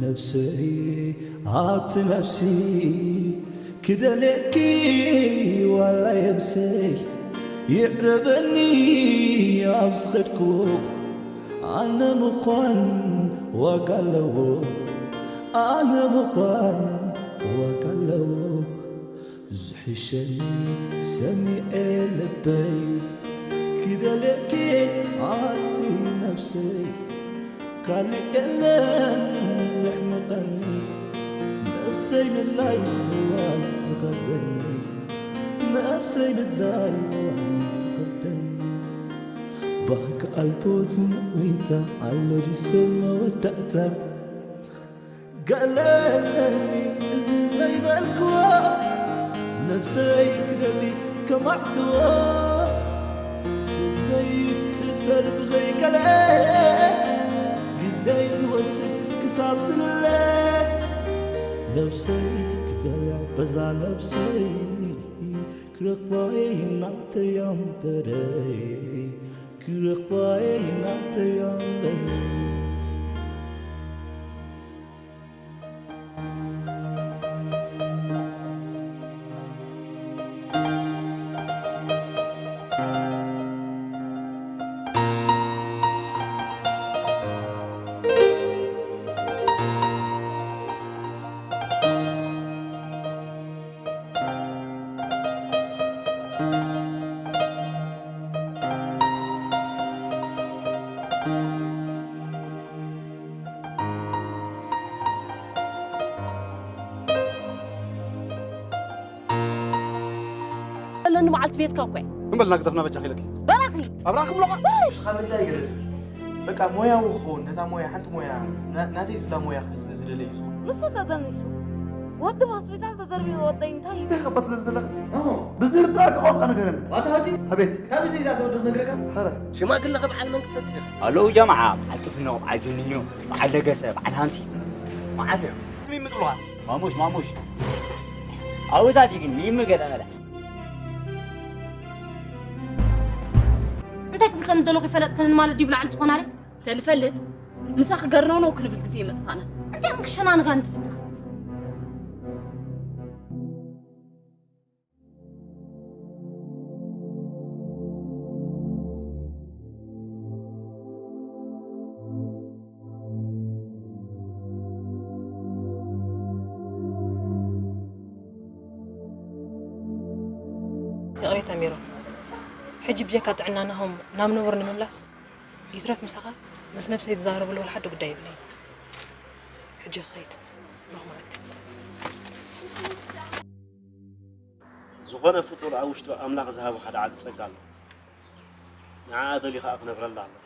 ነብሰይ ኣቲ ነብሲ ክደልየኪ ዋላ የብሰይ ይዕረበኒ ኣብ ዝኸድኩ ኣነ ምዃን ዋጋ ኣለዎ ኣነ ምዃን ዋጋ ኣለዎ ዝሕሸኒ ሰሚዐ ልበይ ክደልየኪ ኣቲ ነብሰይ ካልእ የለን ዘሕምቐኒ ነብሰይ ምድላይ ዋይ ዝኸብደኒ ነብሰይ ምድላይ ዋይ ዝኸብደኒ ባህኪ ኣልቦትን ዊንታ ኣሎ ድዩ ሰብ መወዳእታ ገለለኒ እዚ ዘይበልክዎ ነብሰይ ክደሊ ከማዕድዎ ሰብ ዘይፍጠር ብዘይገለ ግዘይ ዝወስድ ክሳብ ዝልለ ነብሰይ ክደልያ በዛ ነብሰይ ክረኽባይ ናተያ እምበረይ ክረኽባይ ናተያ እምበረይ ኣለኒ በዓልቲ ቤትካ እኮ እየ። እምበልና ግደፍና በጃኺ ኢለኪ። በራኺ። ኣብራኽም ኣለኻ። እስኻ ምንታይ ገለ ትብል? በቃ ሞያዊ ክኸውን ነታ ሞያ ሓንቲ ሞያ ና- ናተይ ዝብላ ሞያ ክሕዝ ስለ ዝደለ እዩ ዝኾን። ንሱ ተደኒሱ። ወዲ ሆስፒታል ተደርቢዩ ወደይ እንታይ እዩ? እንታይ ከበትለን ዘለኻ? ኣሆ። ብዝርዳእካ ቋንቋ ንገረኒ። ኣታ ሃዲ። ኣቤት። ካብ እዚ እዛ ተወድኽ ነግረካ። ኧረ። ሽማግለ ከብዓል መን ክትሰድድ ኢኻ? ኣለዉ ጀምዓ በዓል ጥፍኖ በዓል ጆኒዮ በዓል ለገሰ በዓል ሃምሲ መዓት እዮም። ስሚ ምጥሉኻ። ማሙሽ ማሙሽ ኣውዛት ግን ሚሚ ገለ መለ እንታይ ክብል ከም ዝደለኹ ይፈለጥክንን ማለት ድዩ ብላዕሊ ትኾናለይ? ተልፈልጥ ምሳኺ ገርነውነው ክንብል ግዜ መጥፋእና። እንታይ ኢኹም ክሸናንጋ እንትፍታ? ይቕሬታ ሜሮን፣ ሕጂ ብጀካ ጥዕና ናሆም ናብ ንቡር ንምምላስ ይትረፍ ምሳኻ ምስ ነብሰይ ዝዛረበሉ ወላ ሓደ ጉዳይ የብለይን። ሕጂ ክኸይድ፣ ብሩኽ መዓልቲ። ዝኾነ ፍጡር ኣብ ውሽጡ ኣምላኽ ዝሃቦ ሓደ ዓቢ ጸጋ ኣሎ። ንዓኣ ደልዩ ኸኣ ክነብረላ ኣለዎ።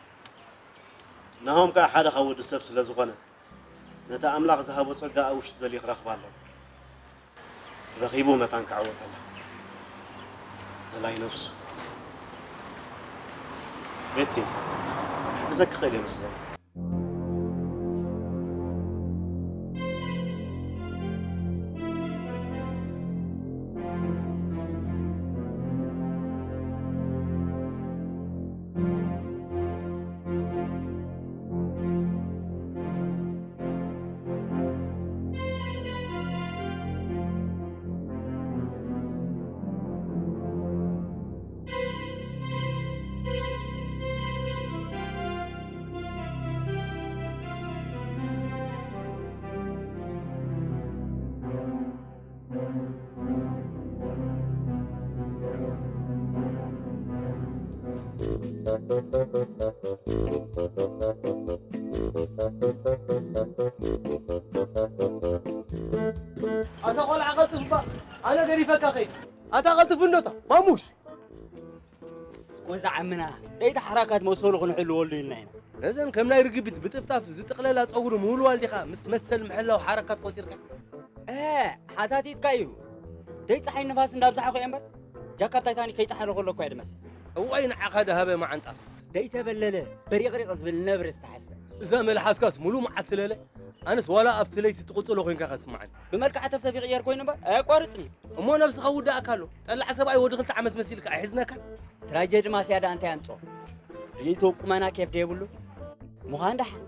ናሆም ከኣ ሓደ ካብ ወዲ ሰብ ስለ ዝኾነ፣ ነቲ ኣምላኽ ዝሃቦ ጸጋ ኣብ ውሽጡ ደልዩ ክረኽባ ኣለዎ። ረኺቡ መታን ክዕወተላ ደላይ ነብሱ። ቤቲ፣ ክሕግዘኪ ክእል እየ መስለኒ። ኣታ ቆልዓ ቀልጥፍ እባ ኣነ ገዲፈካ ከይድ ኣታ ቀልጥፍ እንዶታ ማሙሽ ወዛ ዓምና ደይታ ሓራካት መሰሉ ክንሕልወሉ ኢልና ኢና። ነዘን ከም ናይ ርግቢት ብጥፍጣፍ ዝጥቕለላ ጸጉሪ ምውልዋል ዲኻ ምስ መሰል ምሕላው ሓረካት ቆጺርካ? እ ሓታቲትካ እዩ። ደይ ጸሓይ ንፋስ እንዳብዝሓ ኮ እምበር ጃካብ ታይታኒክ ከይጠሓለ ከሎ እኮ እያ ድመስል። እዋይ ንዓኻ ድሃበ መዓንጣስ። ደይ ተበለለ በሪቕሪቕ ዝብል ነብሪ ዝተሓስበ። እዛ መልሓስካስ ሙሉ መዓልቲ ለለ ኣነስ ዋላ ኣብቲ ለይቲ ትቕጽሎ ኮይንካ ከስምዓኒ። ብመልክዓ ተፍተፍ ይቕየር ኮይኑ እምበር ኣየቋርጽን እዩ። እሞ ነብስኻ ውዳእካ ኣሎ። ጠላዕ ሰብኣይ ወዲ ክልተ ዓመት መሲልካ ኣይሕዝነካን። ትራጀዲ ማስያዳ እንታይ ኣምጾ? ርእይቶ ቁመና ኬፍ ደየብሉ። ምዃን ደሓን።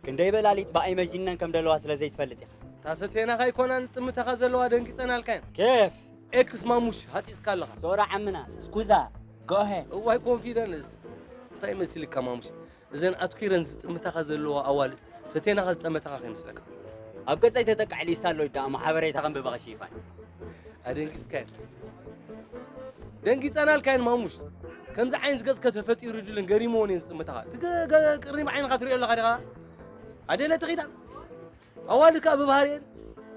ክንደይ በላሊት ብኣይ መጂነን ከም ደለዋ ስለ ዘይትፈልጥ ኢኻ። እታ ፈቴናኻ ኣይኮናን ጥምታኻ ዘለዋ ደንጊጸናልካ እየን። ኬፍ። ኤክስ ማሙሽ ሃጺጽካ ኣለኻ። ሶራ ዓምና፣ ስኩዛ፣ ጎሄ። እዋይ ኮንፊደንስ። እንታይ መሲልካ ማሙሽ? እዘን ኣትኲረን ዝጥምታኻ ዘለዋ ኣዋልድ ፈቴናኻ ዝጠመታኻ ከይመስለካ። ኣብ ገጸይ ተጠቃዕ ሊስታ ኣሎ ደኣ እሞ ሓበሬታ ከንብበ ከሽይፋን። ኣደንጊጽካየን። ደንጊጸናልካየን ማሙሽ። ከምዚ ዓይነት ገጽ ከተፈጢሩ ድልን ገሪምዎን እየን ዝጥምታኻ። እቲ ገ-፣ ገ-፣ ቅሪብ ዓይንኻ ትሪኦ ኣለኻ ዲኻ? ኣደለ ተኺዳን። ኣዋልድ ከኣ ብባህሪኤን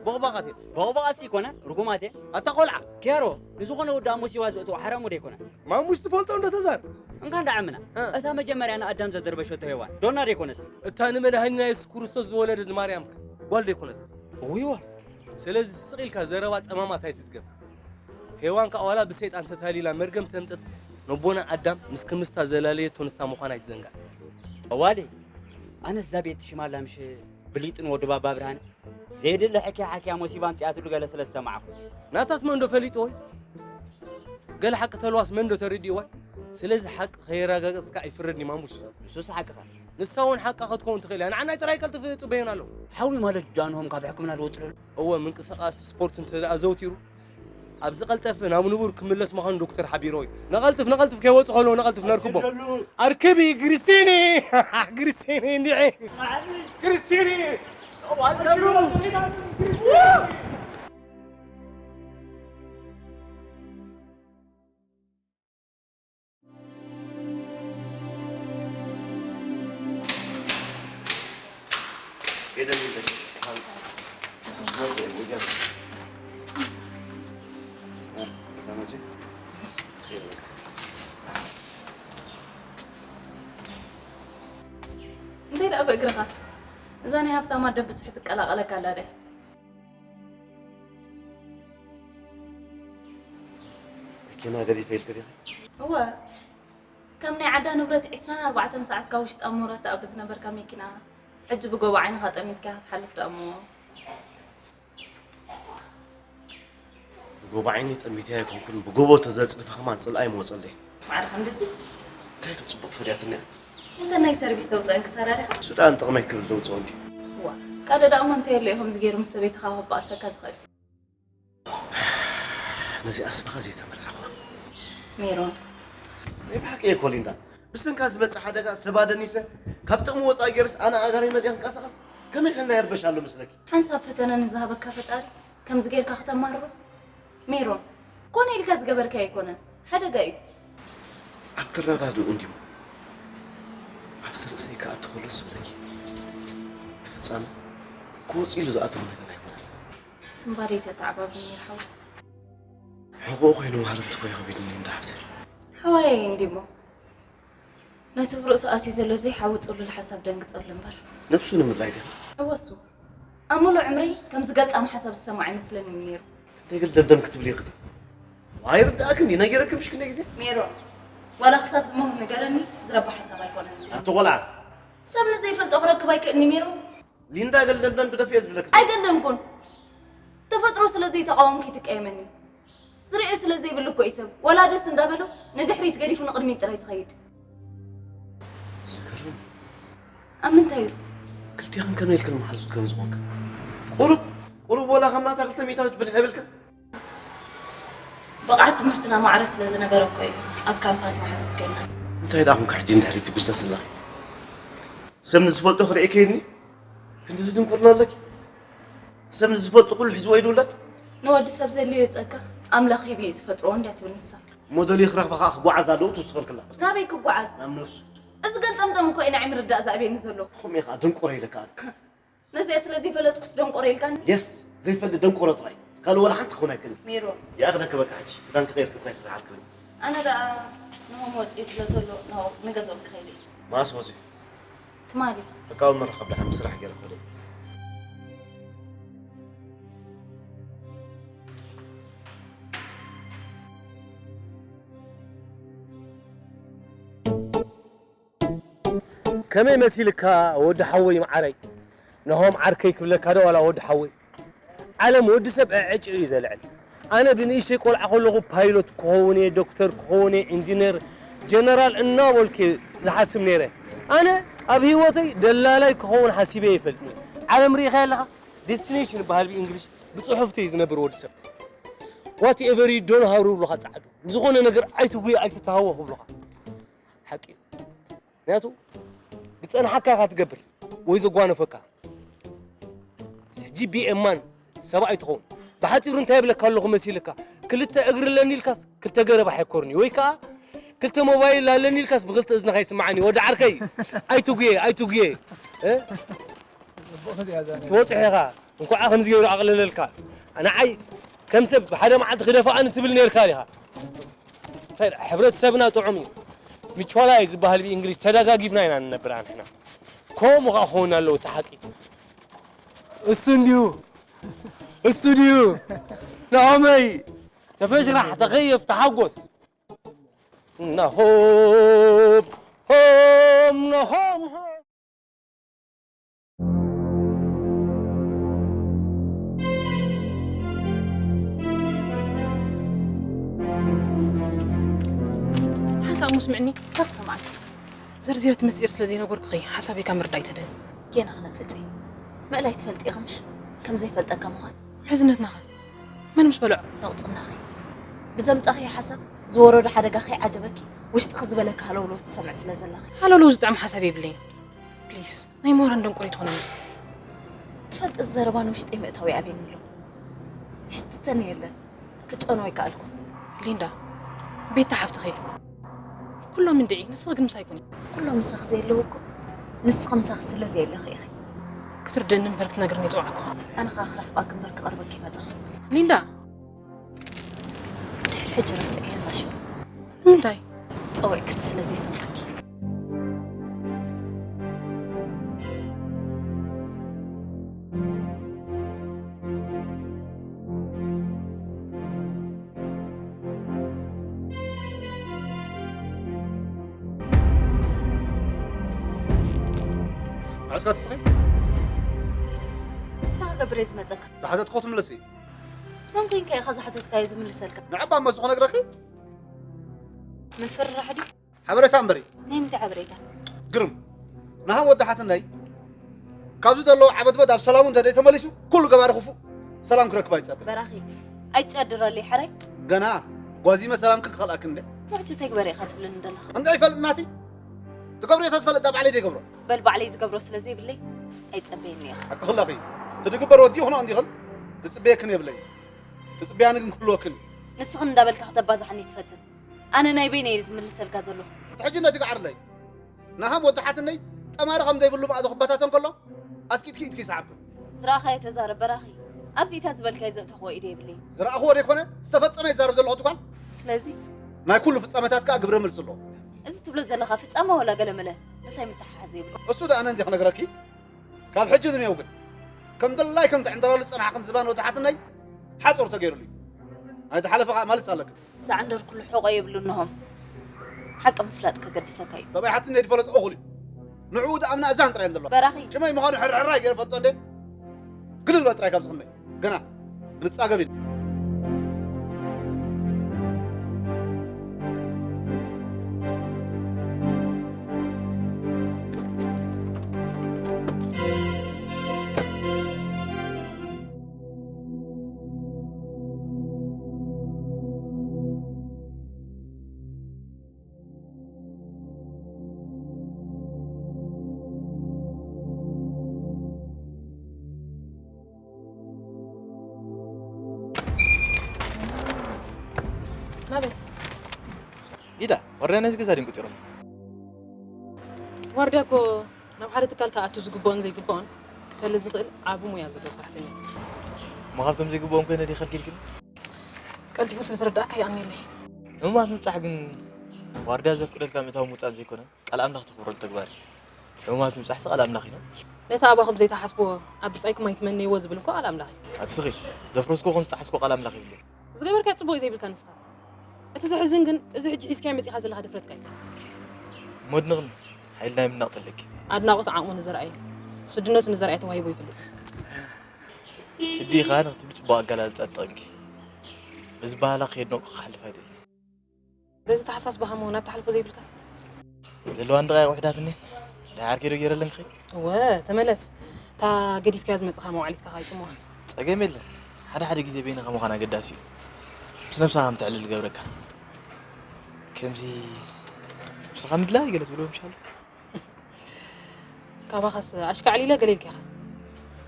ቦቕባቓት እየን። ቦቕባቓት ይኮና፣ ርጉማት እየን። ኣታ ቆልዓ። ኪያሮ፣ ንዝኾነ ወዲ ኣብ ሞሲባ ዘእትዎ ሓራሙ ዶ ይኮና? ማሙሽ ትፈልጦ እንዶ ተዛር። እንካ እንዳ ዓምና፣ እ። እታ መጀመርያ ንኣዳም ዘደርበሸቶ ሄዋን፣ ዶና ዶ ይኮነት? እታ ንመድሃኒና የሱስ ክርስቶስ ዝወለደት ንማርያም ከ ጓል ዶ ይኮነት? እዊዋ። ስለዚ ስቕ ኢልካ ዘረባ ጸማማት ኣይትድገም። ሄዋን ከኣ ዋላ ብሰይጣን ተታሊላ መርገም ተምጸት ነቦና ኣዳም ምስ ክምስታ ዘላለየቶ ንሳ ምዃና ኣይትዘንጋዕ። ኣዋሊ፣ ኣነስ እዛ ቤት ሽማላ ምሽ ብሊጥን ወዲ ባባ ብርሃነ? ዘየድሊ ሕክያ ሓክያ ሞሲባ ኣምጢኣትሉ ገለ ስለ ዝሰማዕኹ። ናታስ መን ዶ ፈሊጥዎ እዩ? ገለ ሓቂ ተልዋስ መን ዶ ተረዲእዎ እዩ? ስለዚ ሓቂ ከየረጋገጽካ ኣይፍረድን እዩ ማሙሽ። ንሱስ ሓቅኻ። ንሳ እውን ሓቃ ክትከውን ትኽእል እያ። ንዓናይ ጥራይ ቀልጥፍ ጽበዮን ኣለዉ። ሓዊ ማለት ዳንሆም ካብ ሕክምና ዝወጽለሉ። እወ፣ ምንቅስቓስ ስፖርት እንተ ደኣ ኣዘውቲሩ፣ ኣብ ዝቐልጠፈ ናብ ንቡር ክምለስ ምዃኑ ዶክተር ሓቢርዎ እዩ። ነቐልጥፍ፣ ነቐልጥፍ፣ ከይወጹ ከለዉ ነቐልጥፍ ነርክቦም። ኣርክቢ ግሪሲኒ! ግሪሲኒ እንዲዒ! ግሪሲኒ! እንታይ ደኣ ብእግርኻ? እዛ ናይ ሃፍታም ኣደ ብዝሒ ትቀላቐለካ ኣላ ድያ? መኪና ገዲፈ ኢልኪ ዲኺ? እወ፣ ከም ናይ ዓዳ ንብረት ዒስራን ኣርባዕተን ሰዓት ካብ ውሽጢ ኣብ ሞራት ትኣቢ ዝነበርካ መኪና፣ ሕጂ ብጎቦ ዓይንኻ ጠሚትካ ክትሓልፍ ደኣ እሞ። ብጎቦ ዓይነይ ጠሚተያ ኣይኮንኩን፣ ብጎቦ ተዘጽድፈ ከማን ጽልኣይ መወጸለይ። ማዕረ ክንድዚ? እንታይ ዶ ጽቡቕ ፈድያትኒ? ነተን ናይ ሰርቪስ ተውጽአን ክሳራ ዲኻ? እሱ ደኣ ንጥቕመይ ክብል ዘውጽኦ እንድዩ። እዋ፣ ካልእ ደኣ እሞ እንታይ ኣሎ እዩ ከምዚ ገይሩ ምስ ሰበይትኻ ክባእሰካ ዝኽእል? ነዚ ኣስማኻ ዘይተመርዓኹ። ሜሮን። ናይ ብሓቂ እየ ኮሊንዳ። ብሰንካ ዝመጽእ ሓደጋ ሰብ ኣደኒሰ፣ ካብ ጥቕሚ ወጻኢ ገይርስ ኣነ ኣእጋረይ መሊኣ ክንቀሳቐስ ከመይ ሒልና ይርበሽ ኣሎ መስለኪ? ሓንሳብ ፈተነ ንዝሃበካ ፈጣሪ ከምዚ ጌርካ ከተማርሮ? ሜሮን፣ ኮነ ኢልካ ዝገበርካዮ ኣይኮነን፣ ሓደጋ እዩ። ኣብ ትረዳድኡ እንዲሞ ኣብዚ ርእሰይ ክኣቱ ከሎ ዝብለኪ፣ እቲ ፍጻመ ክወጽእ ኢሉ ዝኣተወ ነገር ኣይኮነን። ስንባደይ ተተዓባብኒ ሓወይ። ሕቖኡ ኮይኑ ማህረምቲ እኮ እዩ ከቢድኒ እንዳ ሓፍተይ። ሓወይ እንዲሞ ነቲ ኣብ ርእሱ ኣትዩ ዘሎ ዘይሓዊ ጽሉል ሓሳብ ደንግጸሉ እምበር። ነብሱ ንምድላይ ድያ? እወ እሱ። ኣብ ምሉእ ዕምረይ ከምዚ ገልጣም ሓሳብ ዝሰምዖ ኣይመስለንን ነይሩ። እንታይ ገለ ደምደም ክትብሊ ኢኺ? ኣይርድኣክን እዩ፣ ነጊረኪ ምሽ ክንደይ ግዜ? ሜሮን፣ ዋላ ክሳብ ዝመውት ንገረኒ፣ ዝረባ ሓሳብ ኣይኮነን እዚ። ኣቲ ቆልዓ። ሰብ ንዘይፈልጦ ክረክብ ኣይክእልኒ ሜሮን። ሊንዳ ገለ ደምደም ግደፍዮ ዝብለኪ ሰብ። ኣይገደምኩን። ተፈጥሮ ስለ ዘይተቃወምኩ ይትቀየመኒ። ዝርእዮ ስለ ዘይብሉ እኮ እዩ ሰብ፣ ዋላ ደስ እንዳበሎ ንድሕሪት ገዲፉ ንቕድሚት ጥራይ ዝኸይድ። ዝገርም። ኣብ ምንታይ እዩ? ክልቲኽን ከመይ ኢልክን መሓዙት ከም ዝኾንክን? ቁሩብ፣ ቁሩብ ዋላ ከም ናታ ክልተ ሚእታዊት ብልሕ የብልክን? ብቕዓት ትምህርትና ማዕረ ስለ ዝነበረ እኮ እዩ ኣብ ካምፓስ መሓዙት ኮይንና። እንታይ ደኣ ኹንካ ሕጂ ንድሕሪት ትጉሰስ ኣለኻ? ሰብ ንዝፈልጦ ክርኢ ከይድኒ? ክንድዚ ድንቁርና ኣለኪ? ሰብ ንዝፈልጦ ኩሉ ሒዝዎ እዩ ዝውለድ? ንወዲ ሰብ ዘድልዮ ጸጋ ኣምላኽ ሂቡ እዩ ዝፈጥሮ እንድያ ትብል ንሳ። ሞደልዩ ክረኽባ ከኣ ክጓዓዝ ኣለዎ ትውስኸልክላ። ናበይ ክጓዓዝ? ናብ ነፍሱ። እዚ ገልጠምጠም እኮ እዩ ንዓይ ምርዳእ ዝኣብየኒ ዘሎ። ከምኡ እዩ ከኣ ደንቆሮ ኢለካ ኣነ። ነዚኣ ስለ ዘይፈለጥኩስ ደንቆሮ ኢልካኒ? የስ፣ ዘይፈልጥ ደንቆሮ ጥራይ። ካልእ ወላ ሓንቲ ክኾን ኣይክእልን። ሜሮን። ይኣኽለኪ በቃ ሕጂ። ክዳንኪ ቀይርኪ ጥራይ ስራሕ ኣርክብኒ። ኣነ ደኣ ንሆም ወጺኡ ስለ ዘሎ ንሆም ንገዝኦም ክኸይድ እየ። መኣስ ወጺኡ? ትማሊ። በቃ ኣብ መራኸብ ደሓን ብስራሕ ገይረ ክኸይድ እየ። ከመይ መሲልካ ወዲ ሓወይ መዓረይ? ናሆም ዓርከይ ክብለካ ዶ ዋላ ወዲ ሓወይ? ዓለም ወዲ ሰብ ዕዕጭ እዩ ዘልዕል። ኣነ ብንእሽተይ ቆልዓ ከለኹ ፓይሎት ክኸውን እየ፣ ዶክተር ክኸውን እየ፣ ኢንጂነር፣ ጀነራል እናበልኩ እየ ዝሓስብ ነይረ። ኣነ ኣብ ህይወተይ ደላላይ ክኸውን ሓሲበ ይፈልጥኒ። ዓለም ርኢኻ ኣለኻ? ዴስቲኔሽን ይበሃል ብእንግሊሽ፣ ብጽሑፍቲ እዩ ዝነብር ወዲ ሰብ። ዋት ኤቨር ዩ ዶን ሃሩ ብሎኻ ጻዕዱ። ንዝኾነ ነገር ኣይትጉየ ኣይትተሃወ ክብሎኻ። ሓቂ እዩ። ምክንያቱ ዝጸንሓካ ኢኻ ትገብር ወይ ዘጓነፈካ። ሕጂ ቢኤማን ሰብኣይ ትኸውን። ብሓጺሩ እንታይ ይብለካ ኣለኹ መሲልካ? ክልተ እግሪ ኣለኒ ኢልካስ ክልተ ገረብ ኣይኮርኒ ወይ ከኣ ክልተ ሞባይል ኣለኒ ኢልካስ ብክልተ እዝንኻ ይስምዓኒ። ወዲ ዓርከይ ኣይትጉየ ኣይትጉየ። እ? ትበጽሕ ኢኻ። እንኳዓ ከምዚ ገይሩ ኣቕለለልካ። ንዓይ ከም ሰብ ሓደ መዓልቲ ክደፋኣኒ ትብል ነርካ ዲኻ? እንታይ ደኣ፣ ሕብረተሰብና ጥዑም እዩ። ሚቹዋላይ ዝበሃል ብእንግሊዝ ተደጋጊፍና ኢና ንነብር ንሕና። ከምኡ ኸዓ ክኸውን ኣለዎ እቲ ሓቂ። እሱ እንዲሁ፣ እሱ እንዲሁ። ናሆመይ፣ ተፈሽራሕ፣ ተኸየፍ፣ ተሓጎስ። ናሆም፣ ሆም፣ ናሆም፣ ሆም። ሓንሳእ እሞ ስምዕኒ። ካብ ሰማዕኪ። ዘርዚረ እቲ ምስጢር ስለ ዘይነገርኩኺ፣ ሓሳበይ ካብ ምርዳእ ኣይትድን። ጌና ክነፍጽ እየ። ምእላይ ትፈልጢ ኢኺ ምሽ? ከም ዘይፈልጠካ ምዃን። ምሕዝነትናኸ? መን ምስ በልዖ? ነቑጽናኺ። ብዘምጻኺ ሓሳብ ዝወረዶ ሓደጋ ከይዓጀበኪ፣ ውሽጥኺ ዝበለኪ ሃለውለው ትሰምዒ ስለ ዘለኺ። ሃለውለው ዝጥዕም ሓሳብ የብለይን። ፕሊስ፣ ናይ ሞራን ደንቆሮ ኣይትኾነኒ። ትፈልጢ፣ እዚ ዘረባ ንውሽጠይ መእተዊ ኣበይኒ ኣሎ። ይሽትተኒ የለን። ክጨንዎ ኣይከኣልኩን። ሊንዳ፣ ቤታ ሓፍትኺ። ኩሎም እንድዒ፣ ንስኺ ግን ምሳይ ኩኒ። ኩሎም ምሳኺ ዘየለዉ እኮ፣ ንስኺ ምሳኺ ስለ ዘየለኺ ኢኺ። ክትርድእኒ እምበር ክትነግርኒ ይጽውዓኩ። ኣነ ኸኣ ክርሕቓኪ እምበር ክቐርበኪ ይመጻኹ። ሊንዳ! ድሕሪ ሕጂ ረስዕያ እዛ ሽም። ንምንታይ? ጸዊዕክኒ ስለ ዘይሰማዕኪ። መዓስ ኢኻ ትስኺ? እንታይ ክገብር እየ ዝመጸካ? ዝሓተትኩ ክትምልሲ። መን ኮንካ ኢኻ ዝሓተትካዮ ዝምልሰልካ? ንዕባ እሞ እሱ ክነግረኪ? ምፍርራሕ ድዩ? ሓበሬታ እምበሪ። ናይ ምንታይ ሓበሬታ? ግርም። ናሃም ወዲ ሓትነይ ካብዚ ዘለዎ ዓበድበድ ኣብ ሰላሙ እንተ ተመሊሱ፣ ኩሉ ገባሪ ክፉእ ሰላም ክረክብ ኣይጸበ። በራኺ፣ ኣይትጨድረለይ ሕራይ። ገና ጓዚመ ሰላምኪ ክኸልኣኪ እንደ። ውዕጅ ተግበሪ ኢኻ ትብለኒ ዘለኻ። እንታይ ይፈልጥ ናቲ? ትገብሮ እየ ተትፈልጥ፣ እታ ባዕለይ ዘይገብሮ። በል ባዕለይ ዝገብሮ ስለ ዘይብለይ ኣይጸበየኒ ኢኻ። ሓቂ ክለኺ። ትድግበር ወዲ ይኹኖ እንዲኽን ትጽበየክን የብለይ። ትጽበያኒ ግን ክህልወክን። ንስኽን እንዳበልካ ከተባዛሕኒ ትፈትን። ኣነ ናይ በይነይ እየ ዝምልሰልካ ዘለኹ። ሕጂ ነቲ ጋዕርለይ። ናሃም ወዲ ሓትነይ ጠማሪ ከም ዘይብሉ ማእዶ ክበታተን ከሎ፣ ኣስቂጥኪ ኢድኪ ይስዓብክን። ዝረኣኻዮ ተዛረብ በራኺ። ኣብዚ ኢታ ዝበልካዮ ዘእተኽዎ ኢደ የብለይን። ዝረኣኽዎ ዘይኮነ፣ ዝተፈጸመ ይዛረብ ዘለኹ ትጓል። ስለዚ? ናይ ኩሉ ፍጻመታት ከኣ ግብረ መልሲ ኣለዎ። እዚ ትብሎ ዘለኻ ፍጻመ ዋላ ገለመለ ምሳይ ምትሓሓዝ የብሉ። እሱ ደኣ ኣነ እንዲ ክነግረኪ፣ ካብ ሕጂ ንኔው ግን፣ ከም ደላይ ከም ትዕንደራሉ ዝጸናሕክን ዝባን ወዲ ሓትነይ ሓጹር ተገይሩሉ እዩ። ኣይተሓለፈ ከኣ ማልጽ ኣለክን። ዝዓንደርኩሉ ሕቖ የብሉን ናሆም። ሓቂ ምፍላጥ ከገድሰካ እዩ። ሰብኣይ ሓትነይ ዝፈለጦ እኹል እዩ። ንዕኡ ዝኣምና እዛን ጥራይ እየን ዘለዋ። በራኺ። ሽመይ ምዃኑ ሕርሕራይ ገይረ ፈልጦ እንዴ? ግልል በል ጥራይ ካብዚ ክንደይ። ገና ክንጻገብ ኢና። ናበይ? ኢዳ፣ ዋርድያ ናይዚ ገዛ ድዮም ቆጺሮም? ዋርድያ እኮ ናብ ሓደ ትካል ክኣቱ ዝግብኦን ዘይግብኦን ክፈልጥ ዝኽእል ዓቢ ሞያ ዘለዎ ሰራሕተኛ እዩ። እሞ ካብቶም ዘይግብኦም ኮይነ ድየ ከልኪልክን? ቀልጢፉ ስለ ተረዳእካ የቐንየለይ። ህሙማት ምብጻሕ ግን ዋርድያ ዘፍቅደልካ ምእታው ምውጻእን ዘይኮነ፣ ቃል ኣምላኽ ተኽብረሉ ተግባር እዩ። ሕሙማት ምብጻሕሲ ቃል ኣምላኽ እዩ። ነቲ ኣባኹም ዘይትሓስብዎ ኣብ ብጻይኩም ኣይትመነይዎ ዝብል እኮ ቃል ኣምላኽ እዩ። ኣቲ ስኺ፣ ዘፍረስኩ ኹን ዝጠሓስኩ ቃል ኣምላኽ ይብለይ። ዝገበርካዮ ጽቡቕ እዩ ዘይብልካ ንስኻ። እቲ ዘሕዝን ግን፣ እዚ ሕጂ ሒዝካዮ መጺኻ ዘለኻ ድፍረትካ እዩ። እሞ ኣድንቕኒ፣ ሓይሊ ናይ ምድናቕ ተለኪ። ኣድናቖት ዓቕሙ ንዝረኣየ፣ ስድነቱ ንዘርኣይ ተዋሂቡ ይፈልጥ። ስዲ ኸኣ ንኽቲ ብጽቡቕ ኣገላልጻ ትጠቕምኪ። ብዝበሃላ ከየድነቑ ክሓልፍ ኣይደልን። በዚ ተሓሳስባኻ እሞ ናብ ትሓልፎ ዘይብልካ? ዘለዋ እንድቓ ውሕዳት እኒት። ደሓር ከይዶ ገይረለን ክኸይድ? እወ፣ ተመለስ። እታ ገዲፍካያ ዝመጽኻ መዋዕሊትካ ከይጽምዋ። ጸገም የለን። ሓደ ሓደ ግዜ በይንኻ ምዃን ኣገዳሲ እዩ። ምስ ነብስኻ ከም ተዕልል ዝገብረካ። ከምዚ ነብስኻ ምድላይ ገለ ትብሎ ምሻሉ? ካባኻስ ኣሽካዕሊለ ገለ ኢልካ ኢኻ።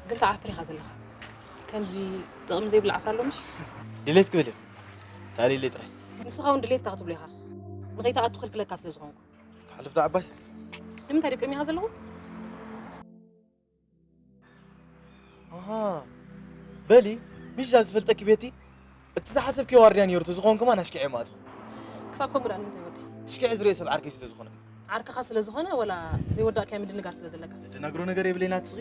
ግን ትዓፍር ኢኻ ዘለኻ። ከምዚ ጥቕሚ ዘይብሉ ዓፍራ ኣሎ ምሽ? ድሌት ክብል እየ። ታሊለ ጥራይ። ንስኻ እውን ድሌትካ ክትብሎ ኢኻ። ንኸይትኣቱ ክልክለካ ስለ ዝኾንኩ። ክሓልፍ ዶ ዓባስ? ንምንታይ ደቀሚኻ ዘለኹ? ኣሃ። በሊ፣ ምሽ እዛ ዝፈልጠኪ ቤቲ፣ እቲ ዝሓሰብክዮ ዋርድያ ነይሩ ተዝኸውን ከማን ኣሽኪዐ ምኣትኹ። ክሳብ ከምኡ ደኣ ንምንታይ ወዲ? ትሽኪዐ ዝርእየ ሰብ ዓርከይ ስለ ዝኾነ። ዓርክኻ ስለ ዝኾነ ወላ ዘይወዳእካዮ ምድንጋር ስለ ዘለካ? ዘደናግሮ ነገር የብለይን ኣትስኺ።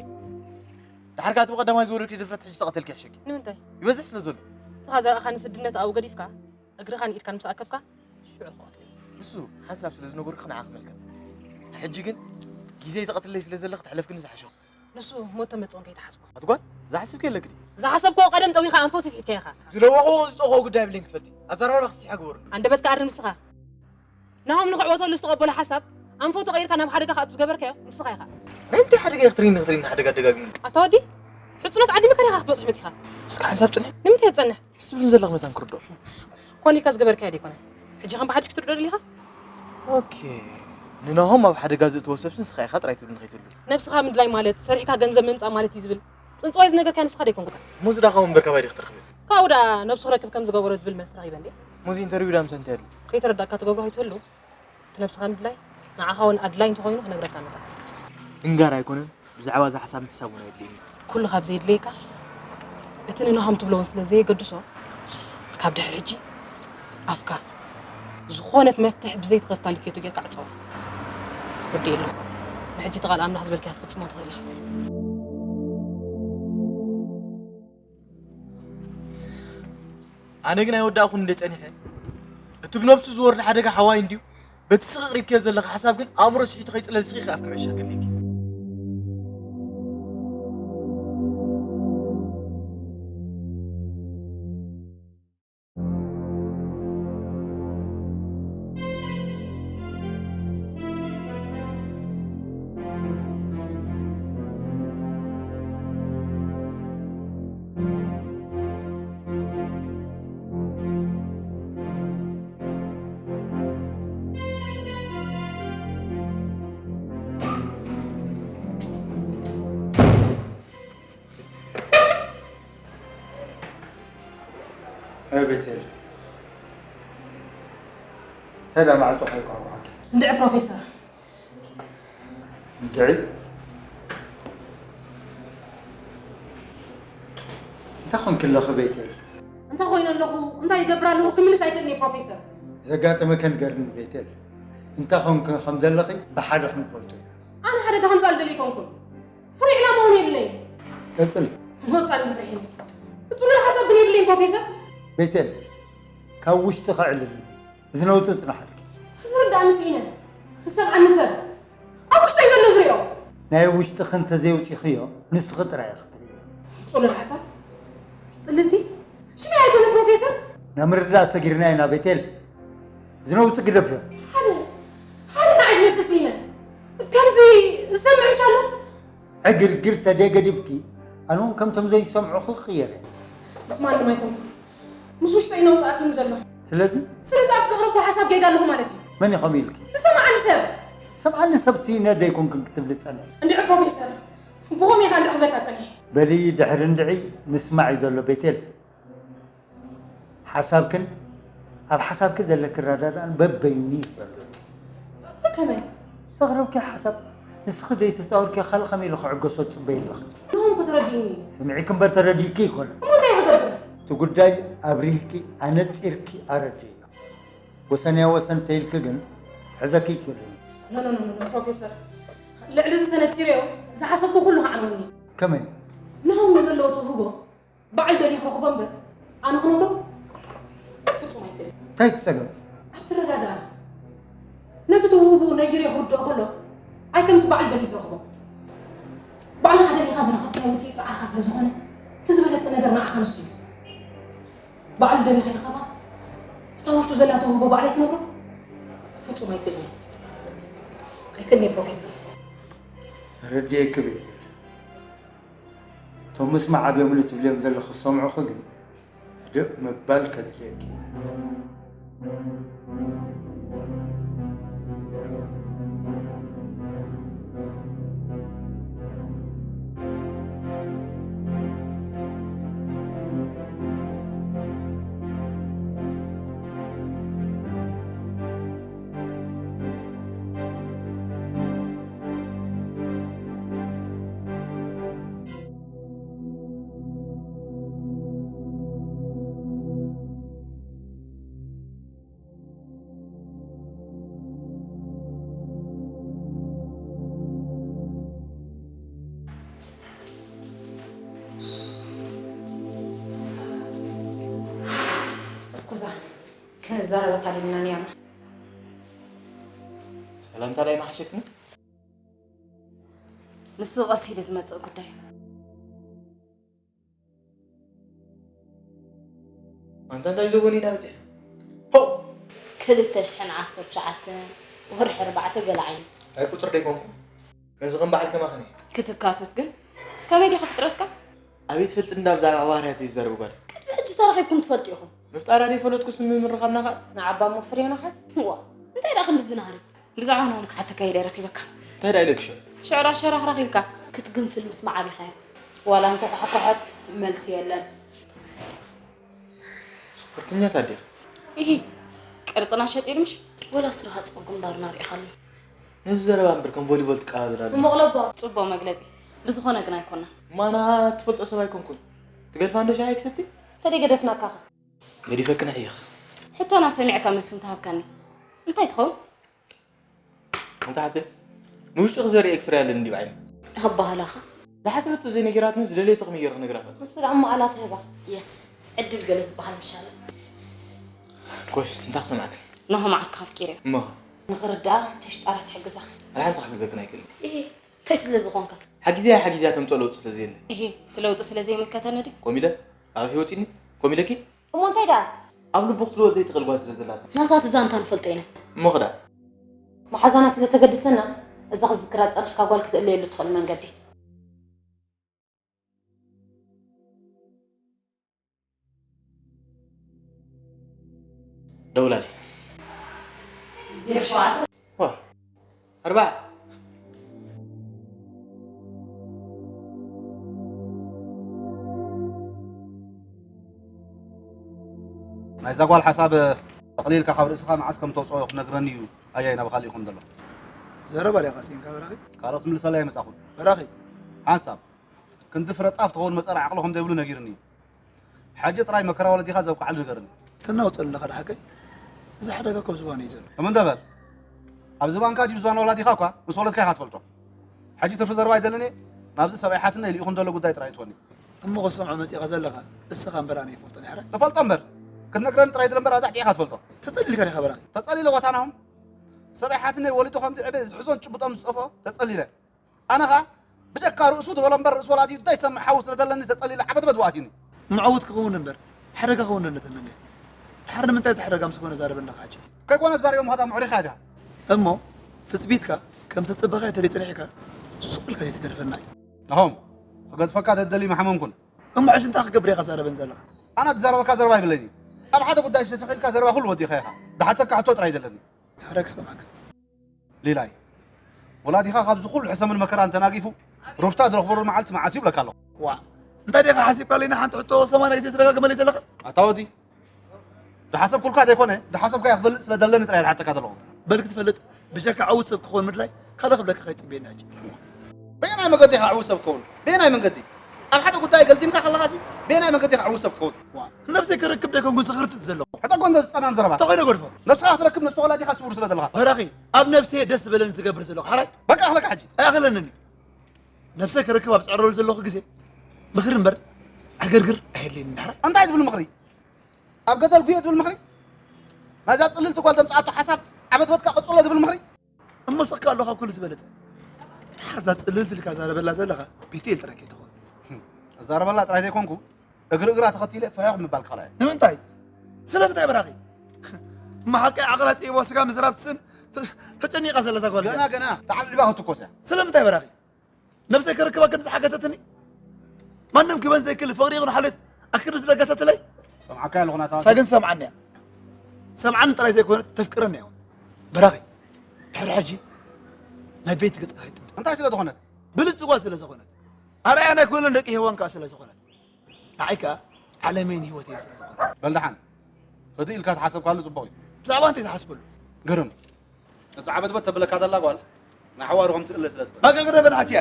ድሓር ከኣ እቲ ብቐዳማይ ዝወረድኪ ድፍረት ሕጂ ተቐተልኪ ይሕሸኪ። ንምንታይ? ይበዝሕ ስለ ዘሎ። ንስኻ ዘርእኻኒ ስድነት ኣብኡ ገዲፍካ፣ እግርኻን ኢድካን ምስ ኣከብካ፣ ሽዑ ክቐትለይ። ንሱ ሓንሳብ ስለ ዝነገርኩ ንዓኺ ክምልከት። ሕጂ ግን ግዜ ተቐትለይ ስለ ዘለኺ ተሕለፍክኒ ዝሓሸኹ። ንሱ ሞት ተመጽኦን ከይትሓስቦ። ኣቲ ጓል፣ ዝሓስብኪ የለኪ ድዩ? ዝሓሰብክዎ ቀደም ጠዊኻ ኣንፈት ስሒትካዮ ኢኻ። ዝለወኽዎ ዝጠኽዎ ጉዳይ የብለይን ክትፈልጢ። ኣዘራርባኺ ስሒሓ ግበሩ። ኣንደበትካ ኣርም ንስኻ። ናሆም ንኽዕወተሉ ዝተቐበሎ ሓሳብ ኣንፈቱ ቀይርካ ናብ ሓደጋ ክኣቱ ዝገበርካዮ ንስኻ ኢኻ። ናይ እንታይ ሓደጋ ኢኺ ትሪኒ ክትሪኒ ሓደጋ ደጋጊሙ? ኣታ ወዲ፣ ሕጽኖት ዓዲ መከራ ኢኻ ክትበጽሕ መጺኻ። እስከ ሓንሳብ ጽንሒ። ንምንታይ ትጸንሕ? ምስ ትብልን ዘለኺ መታን ክርድኦ። ኮን ኢልካ ዝገበርካዮ ደይኮነ። ሕጂ ከም ብሓድሽ ክትርድኦ ደሊኻ? ኦኬ። ንናሆም ኣብ ሓደጋ ዘእትዎ ሰብሲ ንስኻ ኢኻ ጥራይ ትብልኒ ከይትህሉ። ነብስኻ ምድላይ ማለት ሰሪሕካ ገንዘብ ምምጻእ ማለት እዩ ዝብል ጽንጽዋይ ዝነገርካዮ ንስኻ ደይኮንካ። ሙዝ ዳኻ ወንበር ካባይ ዲኺ ትረኽቢ? ካብኡ ደኣ ነብሱ ክረክብ ከም ዝገበሮ ዝብል መልሲ ረኺበ እንዴ? ሙዝ ኢንተርቪው ዳ ምሳይ እንታይ ኣድሊ? ከይተረዳእካ ትገብሮ ከይትህሉ። እቲ ነብስኻ ምድላይ ንዓኻ እውን ኣድላይ እንተኾይኑ ክነግረካ መጣ። ድንጋር ኣይኮነን፣ ብዛዕባ እዛ ሓሳብ ምሕሳብ እውን ኣየድልየኒ። ኩሉ ካብ ዘየድልየካ፣ እቲ ንናሆም ትብሎ እውን ስለ ዘየገድሶ፣ ካብ ድሕሪ ሕጂ ኣፍካ ዝኾነት መፍትሕ ብዘይትኸፍታ ልኬቶ ጌርካ ዕጸዋ። ወዲ የለኹ። ንሕጂ እቲ ቃል ኣምላኽ ዝበልካያ ክትፍጽሞ ትኽእል ኢኻ። ኣነ ግን ኣይወዳእኩን እንደ ጸኒሐ። እቲ ብነብሱ ዝወርድ ሓደጋ ሓዋይ እንድዩ። በቲ ስቕ ቅሪብክዮ ዘለኻ ሓሳብ ግን ኣእምሮ ስሒቱ ከይጽለል ስኺ ከኣፍኪ ምዕሻግ ገድልኪ። ኣይ ቤቴል፣ እንታይ ደኣ ማዕጾ ከይኳዕኳዕኪ? እንድዒ ፕሮፌሰር። እንድዒ? እንታይ ኾንኪ ኣለኺ ቤቴል? እንታይ ኮይነ ኣለኹ? እንታይ ይገብር ኣለኹ? ክምልስ ኣይክእልን እየ ፕሮፌሰር። ዘጋጠመ ከንገርኒ ቤቴል። እንታይ ኾንኪ ከም ዘለኺ ብሓደ ክንፈልጦ ኢና። ኣነ ሓደጋ ከምጽኣሉ ደልየ ኣይኮንኩን። ፍሉይ ዕላማ እውን የብለይን። ቀጽሊ። ሞት ኣልርዒኒ። ፍጹም ሓሳብ ግን የብለይን ፕሮፌሰር። ቤቴል፣ ካብ ውሽጢ ከዕልልኒ። እዚ ነውጺ ጽናሓልኪ። ክዝርዳእኒ ስኢነ። ክሰምዓኒ ሰብ። ኣብ ውሽጠይ ዘሎ ዝሪኦ። ናይ ውሽጥኺ እንተዘይውጺኽዮ፣ ንስኺ ጥራይ ኢኺ ትርእዮ። ጽሉል ሓሳብ። ጽልልቲ። ሽመይ ኣይኮነ ፕሮፌሰር። ንምርዳእ ሰጊርና ኢና ቤቴል። እዚ ነውጺ ግደፍዮ። ሓደ፣ ሓደ ንዓይ ዝመስል ስኢነ። ከምዚ ዝሰምዕ ምሽ ኣሎ? ዕግርግር ተደይ ገዲፍኪ፣ ኣነ እውን ከምቶም ዘይሰምዑ ክቕየር እየ። ምስ ማንም ኣይኮንኩን። ምስ ውሽጠይ ነውጺ ኣትዩኒ ዘሎ። ስለዚ? ስለዚ ኣብቲ ዘቕረብኩ ሓሳብ ጌጋ ኣለኹ ማለት እዩ። መን እዩ ከምኡ ኢልኪ? ዝሰምዓኒ ሰብ። ዝሰምዓኒ ሰብ ስኢነ ደይኮንክን ክትብሊ ትጸንሒ። እንድዒ ፕሮፌሰር፣ ብኸመይ ኢኻ እንድዒ ክብለካ ጸኒሐ? በሊ ድሕሪ እንድዒ ምስማዕ እዩ ዘሎ ቤቴል። ሓሳብክን ኣብ ሓሳብኪ ዘለኪ ኣረዳድኣን በበይኑ እዩ ዘሎ። ከመይ? ዘቕረብክዮ ሓሳብ ንስኺ ዘይተጻወርክዮ ካልእ ከመይ ኢሉ ክዕገሶ ትጽበዪ ኣለኺ? ንኹም እኮ ተረዲኡኒ እዩ። ስምዒኪ እምበር ተረዲእኪ ኣይኮነን። እሞ እንታይ ክገብር? እቲ ጉዳይ ኣብሪህኪ ኣነጺርኪ ኣረድእዮ። ወሰንያ ወሰን ተይልኪ ግን ክሕዘኪ ኣይክእልን እየ። ኖ፣ ኖ፣ ኖ፣ ኖ፣ ፕሮፌሰር። ልዕሊ እዚ ተነጺረዮ ዝሓሰብኩ ኩሉ ክዓንወኒ እዩ። ከመይ? ንኹም ንዘለዎ ተውህቦ ባዕሉ ደልዩ ክረኽቦ እምበር፣ ኣነ ክነግሮ ፍጹም ኣይክእልን። እንታይ እቲ ጸገም? ኣብቲ ኣረዳድኣ። ነቲ ተውህቦኡ ነይሩ ክርድኦ ከሎ፣ ኣይ ከምቲ ባዕሉ ደልዩ ዝረኽቦ። ውፅኢት ፃዕርኻ ስለ ዝኾነ፣ እቲ ዝበለፀ ነገር ንዓኻ ንሱ እዩ። ባዕሉ ደሊኻ ይረኸባ። እታ ውሽጡ ዘላ ተውህቦ ባዕሉ ኣይትነግሮ? ፍጹም ኣይክእልን እዩ። ኣይክእልን እዩ ፕሮፌሰር። ተረዲኤኪ ቤቴል። እቶም ምስማዕ ኣብዮምኒ ትብልዮም ዘለኺ ዝሰምዑኺ ግን ህድእ ምባል ከድልየኪ እዩ። እስኩዛ፣ ክንዛረበካ ደሊና ነይርና። ሰላምታ ዳይ መሓሸክኒ? ንሱ ቀስ ኢሉ ዝመጽእ ጉዳይ። ኣንታ እንታይ ዘበኒ ኢና በጺሕና? ሆ! ክልተ ሽሕን ዓሰርተ ትሽዓተን ወርሒ ኣርባዕተ ገለ ዓይነት። ኣይ ቁጽሪ ደይኮንኩ። ነዚ ከም በዓል ከማኽኒ። ክትካተት ግን ከመይ ዲኻ ፍጥረትካ? ኣበይ ትፈልጥኒ እንዳ ብዛዕባ ባህርያት እዩ ዝዛረብ ጓል። ቅድሚ ሕጂ ተራኺብኩም ትፈልጡ ኢኹም። ምፍጣራ ደይፈለጥኩስ ምምርኻብና ኸኣ። ንዓባ እሞ ፍሬ ዮናስ? ዋ፣ እንታይ ደኣ ክንዲ ዝናህሪ? ብዛዕባ ናሆም ክሓተካ ኢለ ረኺበካ። እንታይ ደኣ ኢለኪ ሽዑ? ሽዑ ራሸራኽ ረኺብካ። ክትግንፍል ምስ መዓቢኻያ። ዋላ እንተኳሕኳሐት መልሲ የለን። ስፖርተኛታት ዲኻ? ኢሂ፣ ቅርጽና ሸጢሉ ምሽ? ወላ ስራሃ ጸጉ ግንባርና ርኢኻሉ። ነዚ ዘረባ እምበር ከም ቮሊቦል ትቀባበል ኣላ። እሞ ቅለቦ። ጽቡቕ መግለጺ። ብዝኾነ ግን ኣይኮና። ማና ትፈልጦ ሰብ ኣይኮንኩን። ትገድፋ እንዶ ሻሂ ክሰቲ? ተደይ ገደፍናካ ኸ? ገዲፈክን ሕይኽ። ሕቶና ሰሚዕካ መልሲ እንተሃብካኒ እንታይ ትኸውን? ኣንታ ሓፍተይ፣ ንውሽጢ ክዘሪ ኤክስሬ ኣለኒ እንዲ ብዓይኒ። ኣባህላኻ? ዝሓሰበቶ ዘይነገራትኒ ዝደለየቶ ክምየር ክነግራ እኽእል። ንሱ ደኣ እሞ ኣላ ትህባ። የስ፣ ዕድል ገለ ዝበሃል ምሻለ። ጎሽ፣ እንታይ ክሰምዓክን? ናሆም ዓርካ ኣፍቂረ። እሞኸ? ንኽርድኣ ተሽጣራ ትሕግዛ። ኣላ ሓንቲ ክሕግዘክን ኣይክእልን። እሂ፣ እንታይ ስለ ዝኾንካ? ሓጊዝያ ሓጊዝያ ተምፅኦ ለውጢ ስለ ዘየለ። እሂ፣ እቲ ለውጢ ስለ ዘይምልከተኒ ድዩ? ኮሚለ? ኣኺ ወፂኒ? ኮሚለኪ? እሞ እንታይ ደኣ? ኣብ ልቡ ክትልወጥ ዘይትኽእል ጓል ስለ ዘላቶ። ናታ እቲ ዛንታ ንፈልጦ ኢና። እሞ ክዳ? መሓዛና ስለ ተገድሰና፣ እዛ ክዝክራ ዝጸናሕካ ጓል ክትእለየሉ ትኽእል መንገዲ። ደውላሊ። ዜሮ ሸውዓተ። ዋ፣ ኣርባዓ። ናይዛ ጓል ሓሳብ ጠቕሊልካ ካብ ርእስኻ መዓስ ከም ተውፅኦ ክነግረኒ እዩ። ኣያይ፣ ናብ ካልእ ይኹን ዘሎ። ዘረባ ዲኻ ስኢንካ በራኺ? ካልኦት ክምልሰለይ ኣይመጻኹን። በራኺ። ሓንሳብ ክንዲ ፍረ ጣፍ ትኸውን መጸሪ ዓቕሊ ከም ዘይብሉ ነጊሩኒ እዩ። ሕጂ ጥራይ መከራ ወለዲኻ ዘብቅዓሉ ንገርኒ። ተናውጸልና ኸዳ ሓቀይ? እዚ ሓደጋ ካብ ዝባኑ እዩ ዘሎ። እም እንደ በል። ኣብ ዝባንካ ድዩ ዝባን ወላዲኻ እኳ ምስ ወለድካ ኢኻ ትፈልጦ። ሕጂ ትርፊ ዘረባ ኣይደልን እየ። ናብዚ ሰብኣይ ሓትነይ ልኢኹም ዘሎ ጉዳይ ጥራይ እትወኒ። እሞ ክሰምዖ መጺኻ ዘለኻ እስኻ እምበር ኣነ ኣይፈልጦን እየ ሕራይ። ትፈልጦ እምበር። ክትነግረኒ ጥራይ ድለ እምበር ኣዛዕጢኻ ትፈልጦ። ተጸሊልካ ዲኻ በራኺ? ተጸሊለ ዋታ ናሆም። ሰብኣይ ሓትነይ ወሊዱ ከም ዝዕበ ዝሕዞን ጭብጦም ዝጠፍኦ ተጸሊለ። ኣነ ኸኣ ብጀካ ርእሱ ዝበሎ እምበር ርእሱ ወላዲኡ ዘይሰምዕ ሓዊ ስለ ዘለኒ ተጸሊለ ዓበድበድ ወኣትዩኒ። ምዕውት ክኸውን እምበር ሓደጋ ክውንነት እምኒ። ድሓር ንምንታይ እዚ ሓደጋ ምስ ኮነ ዛረበኒ ኣለኻ ሕጂ? ከይኮነ ዛሪቦም ኸታ ምዕሪኻ ዲኻ? እሞ ትጽቢትካ ከም ትጽበኻዮ ተደይ ጸኒሕካ ሱቕ ኢልካ ዘይትገድፈና እዩ። ናሆም፣ ክገድፈካ ተደሊ መሓመምኩን። እሞ ሕጂ እንታይ ክገብር ኢኻ ዛረበን ዘለኻ? ኣነ ትዛረበካ ዘረባ ይብለኒ። ኣብ ሓደ ጉዳይ ዝተሰኺልካ ዘረባ ኩሉ ወዲኻ ኢኻ። ድሓተካ ሕቶ ጥራይ ዘለኒ። ሓደ ክሰማዕካ። ሊላይ፣ ወላዲኻ ካብዚ ኩሉ ሕሰምን መከራን ተናጊፉ ሩፍታ ዝረኽበሉ መዓልቲ መዓስ እዩ ብለካ ኣለኹ። ዋእ፣ እንታይ ዲኻ ሓሲብካ ሊና ሓንቲ ሕቶ ሰማንያ ግዜ ትደጋግመለይ ዘለኻ? ኣታ ወዲ፣ ዝሓሰብኩልካ ዘይኮነ፣ ዝሓሰብካዮ ክፈልጥ ስለ ዘለኒ ጥራይ ዝሓተካ ዘለኹ። በል ክትፈልጥ፣ ብጀካ ዕዉት ሰብ ክኸውን ምድላይ ካልእ ክብለካ ከይጽበየኒ ሕጂ። በየናይ መገዲ ኢኻ ዕዉት ሰብ ክኸውን? በየናይ መንገዲ? ኣብ ሓደ ጉዳይ ገልጢምካ ከለኻሲ በየናይ መንገዲ ኢኻ ዕዉት ሰብ ትኸውን? ዋ፣ ነብሰይ ክረክብ ደይኮንኩ ዝኽርትት ዘለኹ። ሕቶ ጎንዶ ዝጸማም ዘረባ። እንታይ ኮይነ ገድፎ? ነብስኻ ክትረክብ ነብሲ ወላዲኻ ስውር ስለ ዘለኻ። በራኺ፣ ኣብ ነብሰይ ደስ ዝበለኒ ዝገብር ዘለኹ። ሓራይ? በቃ ኣኽለካ ሕጂ። ኣይኣኽለንን እዩ። ነብሰይ ክረክብ ኣብ ዝጸዕረሉ ዘለኹ ግዜ ምኽሪ እምበር ዕግርግር ኣየድልየንን። ሓራይ? እንታይ ዝብል ምኽሪ? ኣብ ገደል ጉየ ዝብል ምኽሪ? ናይዛ ጽልልቲ ጓል ደምጽኣቶ ሓሳብ ዓበድበድካ ቀጽሎ ዝብል ምኽሪ? እሞ ስቕካ ኣሎ ካብ ኩሉ ዝበለጸ። ድሓር እዛ ጽልልቲ ኢልካ ዛረበላ ዘለኻ ቤቴል ጥራይ ከይትኸውን። እዛረበላ ጥራይ ዘይኮንኩ እግሪ እግራ ተኸቲለ ፍሕኽ ምባል ክኽእላ እየ። ንምንታይ? ስለምንታይ በራኺ? እማ ሓቂ ዓቕላ ጽኢቦ ስጋ ምዝራብ ትስን ተ-፣ ተጨኒቓ ዘላ እዛ ጓል እዚኣ። ገና ገና ተዓብዒባ ክትኮስ እያ። ስለምንታይ በራኺ? ነብሰይ ክርክባ ክንዲ ዝሓገዘትኒ? ማንም ክበን ዘይክእል ፍቕሪ ይኹን ሓልዮት ኣክንዲ ዝለገሰትለይ? ሰምዓካ ኣለኹ ናታ። ንሳ ግን ሰምዓኒ እያ። ሰምዓኒ ጥራይ ዘይኮነ ተፍቅረኒ እያ እውን። በራኺ፣ ድሕሪ ሕጂ ናይ ቤት ገጽካ ከይጥምት። እንታይ ስለ ዝኾነት? ብልጽቲ ጓል ስለ ዝኾነት። ኣርኣያ ናይ ኩለን ደቂ ሄዋን ከኣ ስለ ዝኾነት። ንዓይ ከኣ ዓለመይን ህይወተይን ስለ ዝኾነት። በል ደሓን፣ ህድእ ኢልካ ትሓሰብካሉ ጽቡቕ እዩ። ብዛዕባ እንታይ ዝሓስበሉ? ግርም። እዛ ዓበትበት ተብለካ ዘላ ጓል ንሓዋሩ ከም ትእለ ስለ ትኽእል። በቃ ግረ በል ዓትያ።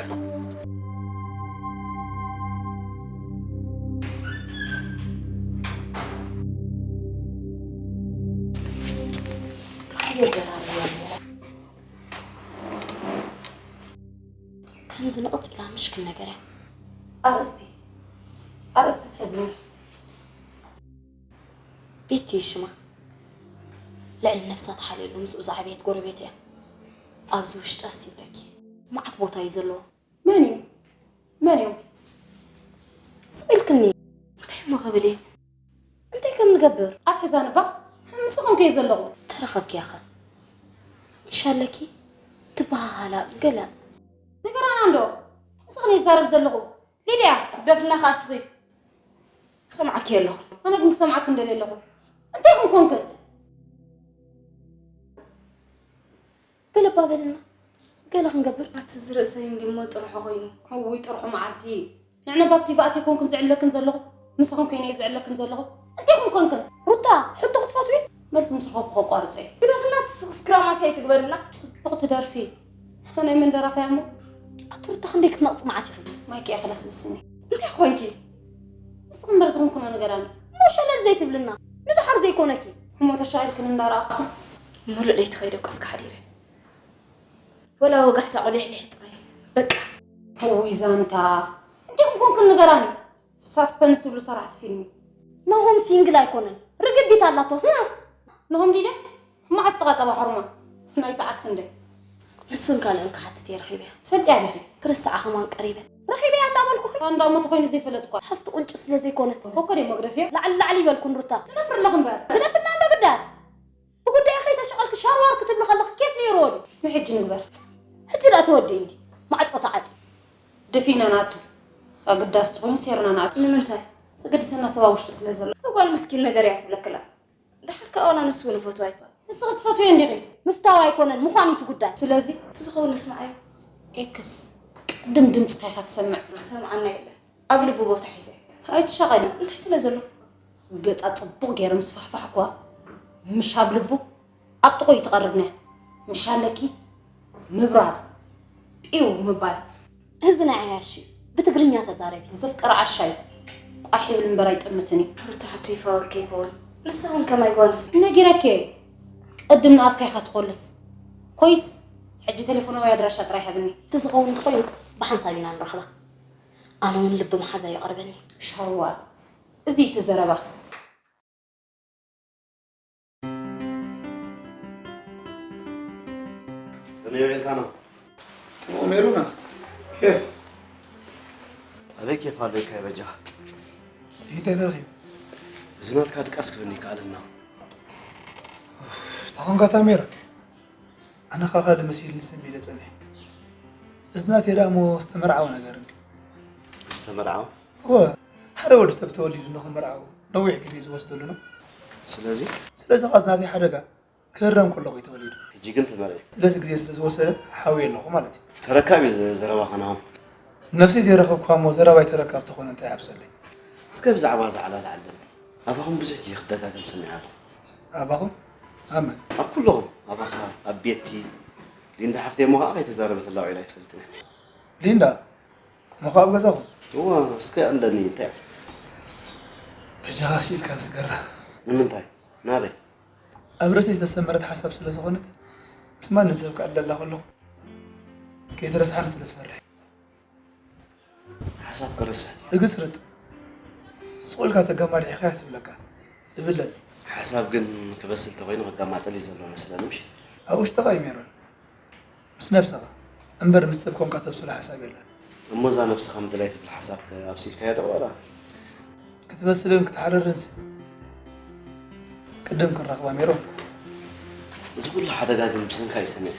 ኣየዘራርበኒ። ከምዚ ንቕጽ ኢላ ምሽክል ነገር እያ። ኣርእስቲ፣ ኣርእስቲ ትሕዝኒ። ቤቲ እዩ ሽማ። ልዕሊ ነብሳ ተሓልየሉ ምስኡ ዝዓበየት ጎረቤት እያ። ኣብዚ ውሽጢ ኣስ ይብለኪ። መዓት ቦታ እዩ ዘለዎ። መን እዩ? መን እዩ? ስቕ ኢልክኒ። እንታይ እሞ ክብል እየ? እንታይ ከም ንገብር? ኣትሕዛኒ እባ። ምስኽን ከየ ዘለኹ። ተረኸብኪ ያኸ? እንሻለኪ ትበሃሃላ ገለ። ንገራና እንዶ። ምስኽን ይዛረብ ዘለኹ። ሊድያ። ደፍና ኸኣ እስኺ። ሰምዓኪ ኣለኹ። ኣነ ግን ክሰምዓኪ እንደልየ ኣለኹ። እንታይ ከም ኮንክን? ገለ እባ በልና፣ ገለ ክንገብር። ኣቲ እዚ ርእሰይ እንዲሞ ጥርሑ ኮይኑ። እውይ ጥርሑ መዓልቲ። ንዕነ ባብቲ ይፋእት ኣይኮንክን ዝዕለክን ዘለኹ፣ ምሳኽን ኮይነ እየ ዝዕለክን ዘለኹ። እንታይ ከም ኮንክን? ሩታ፣ ሕቶ ክትፈትዊ? መልሲ ምስ ረኸብኩ ከቋርጾ እየ። ግደፍና፣ እቲ ስቕስክራማሲ ኣይትግበርልና። ጽብቕቲ ደርፊ። ናይ መን ደራፋይ እሞ? ኣቲ ሩታ፣ ክንደይ ክትነቕጺ መዓት ኢኺ። ማይክ እያ ክላስ ልስኒ። እንታይ ኮንኪ? ንስኺ እምበር ዝኾንክኖ ንገራኒ። እሞ ሸለል ዘይትብልና፣ ንደሓር ዘይኮነኪ። እሞ ተሻቒልክን እንዳረኣኹ። ሙሉእ ለይቲ ከይደቀስኩ ሓዲረ። ወላ ወጋሕታ ቁሊሕሊሕ ጥራይ። በቃ። እውይ ዛንታ። እንታይ ኮንክን ንገራኒ። ሳስፐንስ ዝብሉ ሰራሕቲ ፊልም። ናሆም ሲንግል ኣይኮነን። ርግቢት ኣላቶ። ህም። ናሆም ሊለ? መዓስ ተቐጠባ ሆርሞን? ናይ ሰዓት ክንደይ? ንሱን ካልእን ክሓትት እየ ረኺበያ። ትፈልጥያ ዲኺ? ክርስዓ ከማን ቀሪበ። ረኺበያ እንዳበልኩኺ። ኣንዳ እሞ ተኾይኑ ዘይፈለጥኳ። ሓፍቲ ቁንጪ ስለ ዘይኮነት። ኮኮ ደይ መግደፍያ? ላዕሊ ላዕሊ ይበልኩን ሩታ። ትነፍሪ ኣለኹ እምበር። ግደፍና እንዶ ግዳ። ብጉዳይ ከይተሸቐልኪ ሻርዋር ክትብሊ ከለኺ ኬፍ ነይርዎ ድዩ? ንሕጂ ንግበር። ሕጂ ደኣ ተወዲኡ እንዲ። ማዕጾ ተዓጽ። ደፊእና ንኣቱ። ኣገዳሲ ተኾይኑ ሴርና ንኣቱ። ንምንታይ? ዘገድሰና ሰብ ኣብ ውሽጢ ስለ ዘሎ። እታ ጓል ምስኪን ነገር እያ ትብለክላ። ደሓር ከኣ ዋላ ንሱ ንፈትዋ ኣይኮን። ንስኺ ትፈትውዮ እንዲኺ? ምፍታው ኣይኮነን፣ ምዃን እዩ እቲ ጉዳይ። ስለዚ? እቲ ዝኸውን ንስምዓዮ። ኤክስ፣ ቅድም ድምፅኻ ኢኻ ትሰምዕ። ዝሰምዓና የለን። ኣብ ልቡ ቦታ ሒዘ። ኣይትሻቐሊ። እንታይ ስለ ዘሎ? ገጻ ጽቡቕ ገይረ ምስ ፋሕፋሕኳ፣ ምሽ ኣብ ልቡ፣ ኣብ ጥቕኡ እዩ ትቐርብና። ምሽ ኣለኪ፣ ምብራር፣ ጲው ምባል። እዚ ናይ ዓያሽ እዩ። ብትግርኛ ተዛረቢ። ዘፍቀረ ዓሻ እዩ። ቋሕ ይብል እምበር ኣይጥምትን እዩ። ሩታ ሓብቲ ይፋወል ከይከውን። ንሳ እውን ከማይ ጓልስ። ነጊረኪ እየ። ቅድም ንኣፍካ ኢኻ ትኾልስ። ኮይስ፣ ሕጂ ቴሌፎና ወይ ኣድራሻ ጥራይ ሃብኒ። እቲ ዝኸውን እንተኾይኑ ብሓንሳብ ኢና ንራኸባ። ኣነ እውን ልቢ መሓዛ ይቐርበኒ። ሻዋ፣ እዚ እቲ ዘረባ። ከመይ ውዒልካ ነው? ሜሩና፣ ኬፍ? ኣበይ ኬፍ ኣሎ ኢልካ በጃኻ? እንታይ ተረኺቡ? እዚ ናትካ ድቃስ ክብኒ ይከኣለና። እታ ኾንካ ታሜራ? ኣነ ኻኻ ልመስል ንስም ኢለ ጸኒሐ። እዚ ናተይ ደኣ እሞ ዝተመርዓወ ነገር እንዲ። ዝተመርዓወ? እወ፣ ሓደ ወዲ ሰብ ተወሊዱ ንኽምርዓው ነዊሕ ግዜ ዝወስደሉ ነው። ስለዚ? ስለዚ ኻስ ናተይ ሓደጋ ክህረም ከለኹ እዩ ተወሊዱ። ሕጂ ግን ተመርዒ። ስለዚ ግዜ ስለ ዝወሰደ ሓውየ ኣለኹ ማለት እዩ። ተረካብ እዩ ዘ-፣ ዘረባኻ ናሆም። ነብሰይ ዘይረኸብኳ እሞ ዘረባይ ተረካብ ተኾነ እንታይ ይዓብሰለይ? እስከ ብዛዕባ እዛ ዕላል ዓለም ኣባኹም ብዙሕ ግዜ ክደጋገም ሰሚዐ ኣለኹ። ኣባኹም? ኣብ መን? ኣብ ኩልኹም። ኣባኻ፣ ኣብ ቤቲ፣ ሊንዳ ሓፍተይ እሞ ኸዓ ከይተዛረበት ኣላ ውዒላ ኣይትፈልጥን እያ። ሊንዳ? እሞ ኸዓ ኣብ ገዛኹም? እወ፣ እስከ ኣለኒ፣ እንታይ? በጃኻ ስኢልካ ንስገራ። ንምንታይ? ናበይ? ኣብ ርእሰይ ዝተሰመረት ሓሳብ ስለ ዝኾነት፣ ምስ ማንም ሰብ ክዕለላ ከለኹ ከይትረስሓኒ ስለ ዝፈርሕ። ሓሳብ ክረስሕ ድዩ? እግስርጥ። ስቕ ኢልካ ተገማዲሕካያ ዝብለካ። እብለል። ሓሳብ ግን ክበስል ተኾይኑ ክገማጠል እዩ ዘለዎ መስለኒ፣ ምሽ? ኣብ ውሽጥኻ እዩ ሜሮን። ምስ ነብስኻ እምበር ምስ ሰብ ኮንካ ተብስሎ ሓሳብ የለን። እሞ እዛ ነብስኻ ምድላይ ትብል ሓሳብ ኣብሲልካያ ዶ ዋላ? ክትበስልን ክትሓርርንስ ቅድም ክንረኽባ ሜሮን። እዚ ኩሉ ሓደጋ ግን ብሰንካ እዩ ሰሚዐ።